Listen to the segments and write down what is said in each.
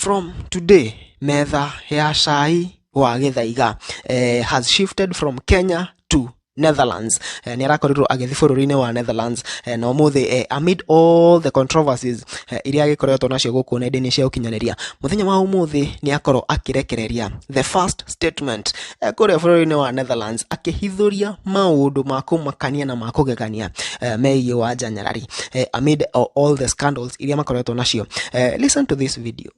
From today, metha ya cai wa Gĩthaiga has shifted from Kenya to Netherlands. Nĩ arakorirwo agĩthiĩ bũrũri-inĩ wa Netherlands na ũmũthĩ, amid all the controversies iria agĩkoretwo nacio gũkũ nenda-inĩ cia ũkinyanĩria, mũthenya wa ũmũthĩ nĩ akorwo akĩrekereria the first statement kũrĩa bũrũri-inĩ wa Netherlands, akĩhithũria maũndũ ma kũmakania na ma kũgegania megiĩ Wanja Nyarari amid all the scandals iria makoretwo nacio. Listen to this video.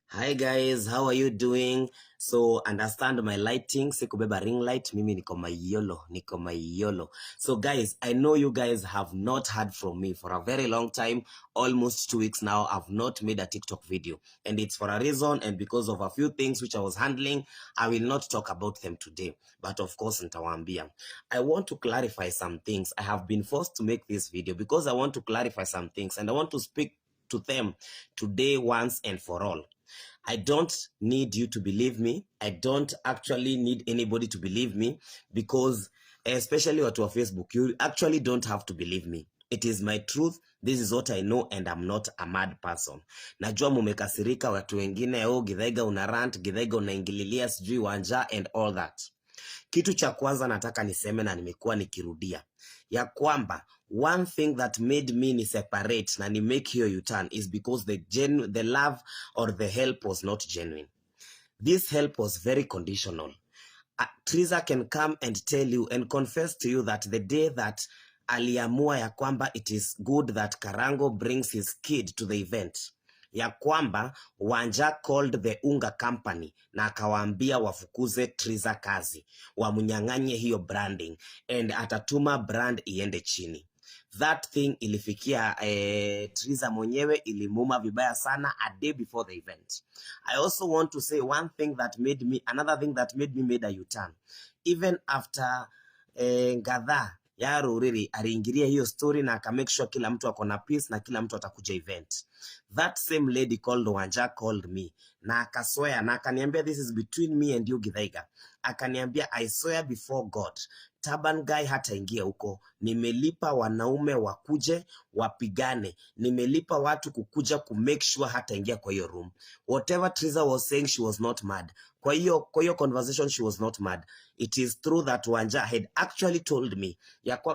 Hi guys, how are you doing? So understand my lighting, sikubeba ring light, mimi niko mayolo, niko mayolo. So guys, I know you guys have not heard from me for a very long time, almost 2 weeks now. I've not made a TikTok video, and it's for a reason and because of a few things which I was handling. I will not talk about them today, but of course nitawaambia. I want to clarify some things. I have been forced to make this video because I want to clarify some things and I want to speak to them today once and for all. I don't need you to believe me. I don't actually need anybody to believe me because, especially watu wa Facebook, you actually don't have to believe me. It is my truth. This is what I know and I'm not a mad person. Najua mumekasirika watu wengine, "Oh, Githaiga una rant, Githaiga unaingililia sijui Wanja," and all that. Kitu cha kwanza nataka niseme na nimekuwa nikirudia ya kwamba one thing that made me ni separate na ni make hiyo U-turn is because the love or the help was not genuine. This help was very conditional. Triza can come and tell you and confess to you that the day that aliamua ya kwamba it is good that Karango brings his kid to the event, ya kwamba Wanja called the Unga company na akawaambia wafukuze Triza kazi, wamnyang'anye hiyo branding and atatuma brand iende chini. That thing ilifikia Triza mwenyewe, ilimuma vibaya sana a day before the event. I also want to say one thing that made me, another thing that made me made a U-turn. Even after Ngadha ya Ruriri aliingilia hiyo story na aka make sure kila mtu ako na peace na kila mtu atakuja event. That same lady called Wanja called me na akaswear na akaniambia, "This is between me and you, Githaiga." Akaniambia, "I swear before God, Taban guy hataingia huko. Nimelipa wanaume wakuje wapigane, nimelipa watu kukuja ku make sure hataingia kwa hiyo room." Whatever Triza was saying, she was not mad. Kwa hiyo conversation, she was not mad. It is true that Wanja had actually told me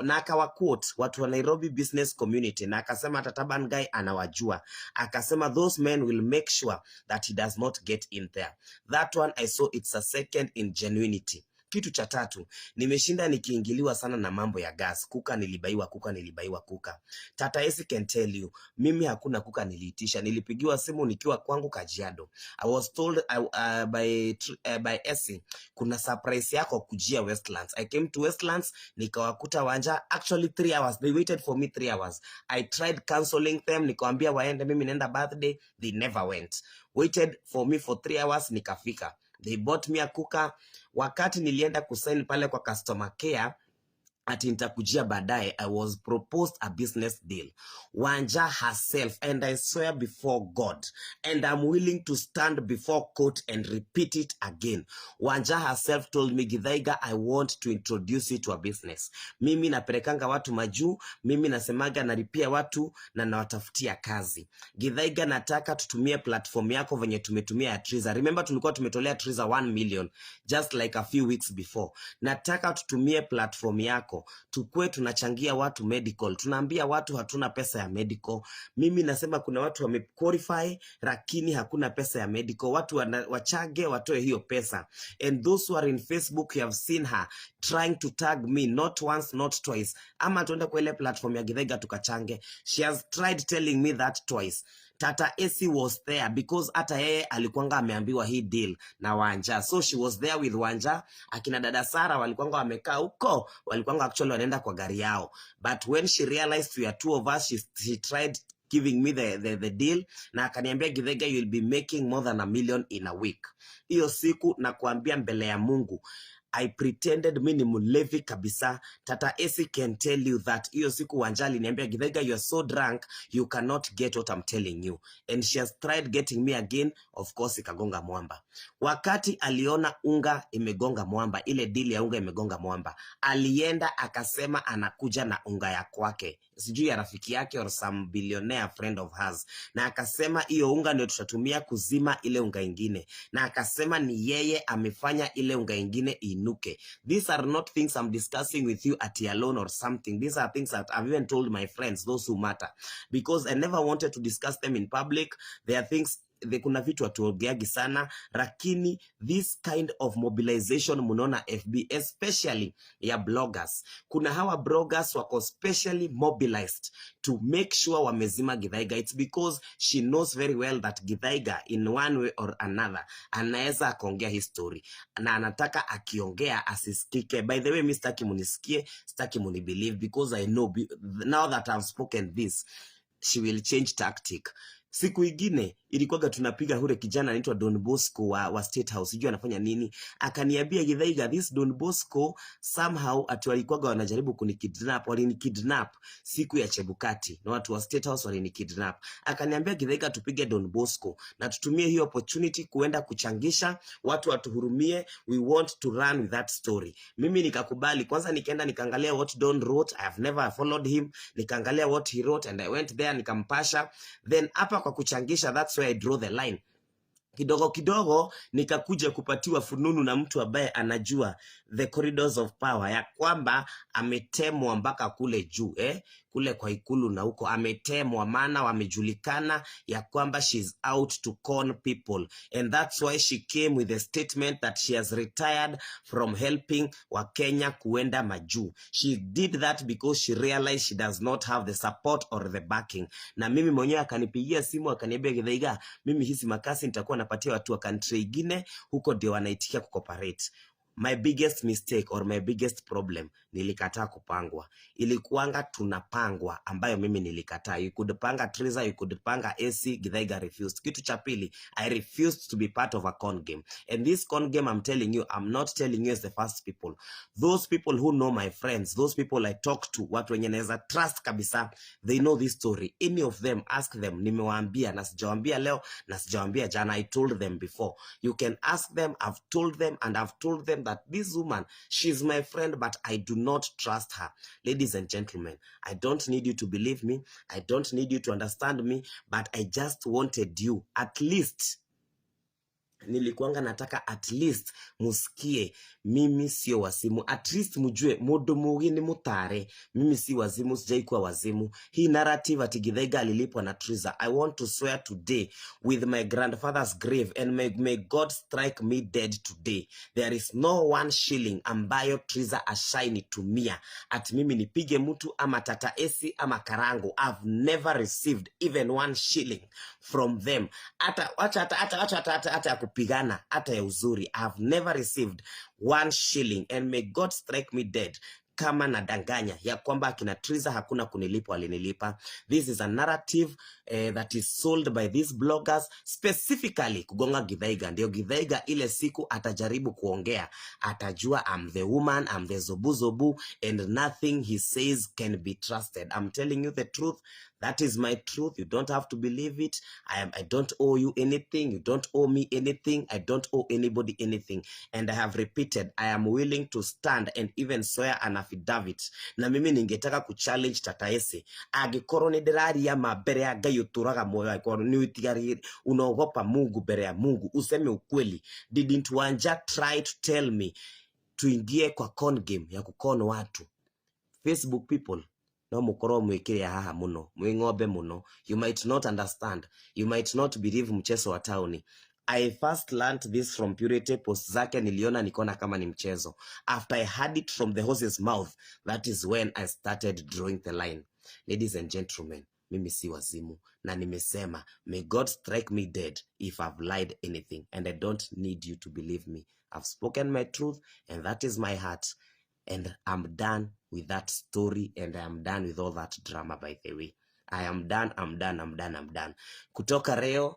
na akawa quote watu wa Nairobi business community na akasema hata Taban guy anawajua. Akasema those men will make sure that he does not get in there. That one I saw, it's a second in genuinity. Kitu cha tatu, nimeshinda nikiingiliwa sana na mambo ya gas. Cooker nilibaiwa, cooker nilibaiwa, cooker. Tata Esi can tell you, mimi hakuna cooker niliitisha. Nilipigiwa simu nikiwa kwangu Kajiado. I was told by Esi, kuna surprise yako kujia Westlands. I came to Westlands, nikawakuta Wanja, actually 3 hours. They waited for me 3 hours. I tried cancelling them, nikawambia waende, mimi naenda birthday. They never went. Waited for me for 3 hours, nikafika. They bought me a cooker. Wakati nilienda kusign pale kwa customer care ati nitakujia baadaye, I was proposed a business deal. Wanja herself, and I swear before God, and I'm willing to stand before court and repeat it again. Wanja herself told me, "Githaiga, I want to introduce you to a business. Mimi napelekanga watu majuu, mimi nasemaga nalipia watu na nawatafutia kazi. Githaiga, nataka tutumie platform yako venye tumetumia ya Triza." Remember tulikuwa tumetolea Triza 1 million just like a few weeks before. "Nataka tutumie platform yako tukue tunachangia watu medical. Tunaambia watu hatuna pesa ya medical. Mimi nasema kuna watu wamequalify lakini hakuna pesa ya medical. Watu wachange watoe hiyo pesa." And those who are in Facebook, you have seen her trying to tag me not once, not twice. Ama tuende kwa ile platform ya Githaiga tukachange. She has tried telling me that twice. Tata Esi was there because hata yeye alikuwanga ameambiwa hii deal na Wanja, so she was there with Wanja. Akina dada Sara walikuwanga wamekaa huko, walikuwanga actually wanaenda kwa gari yao, but when she realized we are two of us, she tried giving me the deal na akaniambia, "Githaiga, you will be making more than a million in a week." Hiyo siku nakuambia mbele ya Mungu, I pretended mi ni mlevi kabisa. Tata Esi can tell you that hiyo siku Wanja aliniambia, "Githaiga, you are so drunk, you cannot get what I'm telling you." And she has tried getting me again, of course ikagonga mwamba. Wakati aliona unga imegonga mwamba, ile deal ya unga imegonga mwamba, alienda akasema anakuja na unga ya kwake. Sijui ya rafiki yake or some billionaire friend of hers, na akasema hiyo unga ndio tutatumia kuzima ile unga ingine, na akasema ni yeye amefanya ile unga ingine iinuke. These are not things I'm discussing with you at alone or something. These are things that I've even told my friends, those who matter, because I never wanted to discuss them in public. There are things kuna vitu hatuongeagi sana, lakini this kind of mobilization munaona FB, especially ya bloggers, kuna hawa bloggers wako specially mobilized to make sure wamezima Githaiga. It's because she knows very well that Githaiga in one way or another anaweza akaongea history na anataka akiongea asisikike. By the way, mi sitaki munisikie, sitaki munibelieve, because I know now that I've spoken this, she will change tactic. Siku ingine ilikuwaga tunapiga hure kijana anaitwa Don Bosco wa State House, sijui anafanya nini, akaniambia, "Githaiga, this Don Bosco somehow ati walikuwaga wanajaribu kunikidnap, walinikidnap siku ya Chebukati na watu wa State House walinikidnap." Akaniambia, "Githaiga, tupige Don Bosco na tutumie hiyo opportunity kuenda kuchangisha watu watuhurumie, we want to run with that story." Mimi nikakubali. Kwanza nikaenda nikaangalia what Don wrote. I have never followed him. Nikaangalia what he wrote and I went there nikampasha. Then hapa kwa kuchangisha, that's where I draw the line. Kidogo kidogo nikakuja kupatiwa fununu na mtu ambaye anajua the corridors of power ya kwamba ametemwa mpaka kule juu, eh? Kule kwa ikulu na huko ametemwa, maana wamejulikana ya kwamba she's out to con people, and that's why she came with a statement that she has retired from helping Wakenya kuenda majuu. She did that because she realized she does not have the support or the backing. Na mimi mwenyewe akanipigia simu akaniambia, "Githaiga, mimi hizi makasi nitakuwa napatia watu wa country ingine huko ndio wanaitikia kucooperate." My biggest mistake or my biggest problem, nilikataa kupangwa. Ilikuanga tunapangwa, ambayo mimi nilikataa. You could panga Triza, you could panga AC, Githaiga refused. Kitu cha pili, I refused to be part of a con game. And this con game, I'm telling you, I'm not telling you as the first people. Those people who know my friends, those people I talk to, watu wenye naweza trust kabisa, they know this story. Any of them, ask them. Nimewaambia na sijawaambia leo na sijawaambia jana. I told them before. You can ask them. I've told them, and I've told them that this woman, she's my friend, but I do not trust her. Ladies and gentlemen, I don't need you to believe me. I don't need you to understand me, but I just wanted you at least, nilikuanga nataka at least musikie mimi sio wazimu, at least mjue mundu mugi ni mutare. Mimi si wazimu, sijai kuwa wazimu. Hii narrative ati Githaiga alilipwa na Triza, I want to swear today with my grandfather's grave, and may God strike me dead today, there is no one shilling ambayo Triza ashainitumia ati mimi nipige mtu ama Tata Esi ama Karango. I've never received even one shilling from them. Hata wacha hata ya kupigana, hata ya uzuri, I've never received one shilling, and may God strike me dead kama nadanganya ya kwamba akina Triza hakuna kunilipa walinilipa. This is a narrative that is sold by these bloggers specifically kugonga Githaiga. Ndio Githaiga ile siku atajaribu kuongea atajua I'm the woman, I'm the zobuzobu, and nothing he says can be trusted. I'm telling you the truth. That is my truth. You don't have to believe it. I don't owe you anything. You don't owe me anything. I don't owe anybody anything. And I have repeated, I am willing to stand and even swear an affidavit. Na mimi ningetaka kuchallenge Tata Ese, angĩkorwo nĩ ndĩraria ma mbere ya Ngai ũtũraga muoyo, angĩkorwo nĩ ũtigarĩre unaogopa Mungu, mbere ya Mungu useme ukweli. Didn't Wanja try to tell me tuingie kwa con game ya kukon watu? Facebook people, no mukorwo mwikire haha muno mwi ng'ombe muno. You might not understand, you might not believe mchezo wa tauni. I first learned this from Purity. Post zake niliona, nikaona kama ni mchezo. After I heard it from the horse's mouth, that is when I started drawing the line. Ladies and gentlemen, mimi si wazimu na nimesema may God strike me dead if I've lied anything, and I don't need you to believe me. I've spoken my truth, and that is my heart, and I'm done with that story, and I'm done with all that drama. By the way, I am done, I'm done, I'm done, I'm done. Kutoka leo,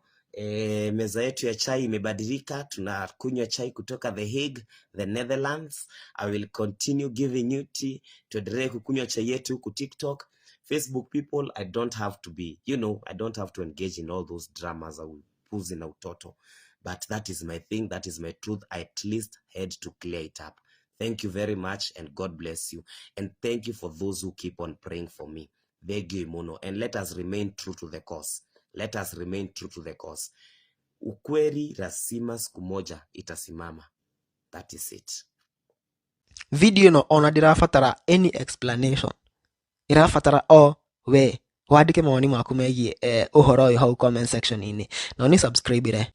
meza yetu ya chai imebadilika. Tunakunywa chai kutoka The Hague, the Netherlands. I will continue giving you tea. Tuendelee kukunywa chai yetu huku TikTok. Facebook people, I don't have to be, I don't have to engage in all those dramas za upuzi na utoto, but that is my thing, that is my truth. I at least had to clear it up. Thank you very much, and God bless you, and thank you for those who keep on praying for me. Thengiũ mũno, and let us remain true to the cause. Let us remain true to the cause. Ukweli lazima siku moja itasimama. That is it. Video ĩno ona ndĩrabatara any explanation, ĩrabatara o we wandĩke mawoni maku megiĩ ũhoro ũyũ hau comment section-inĩ na ũni subscribe ire.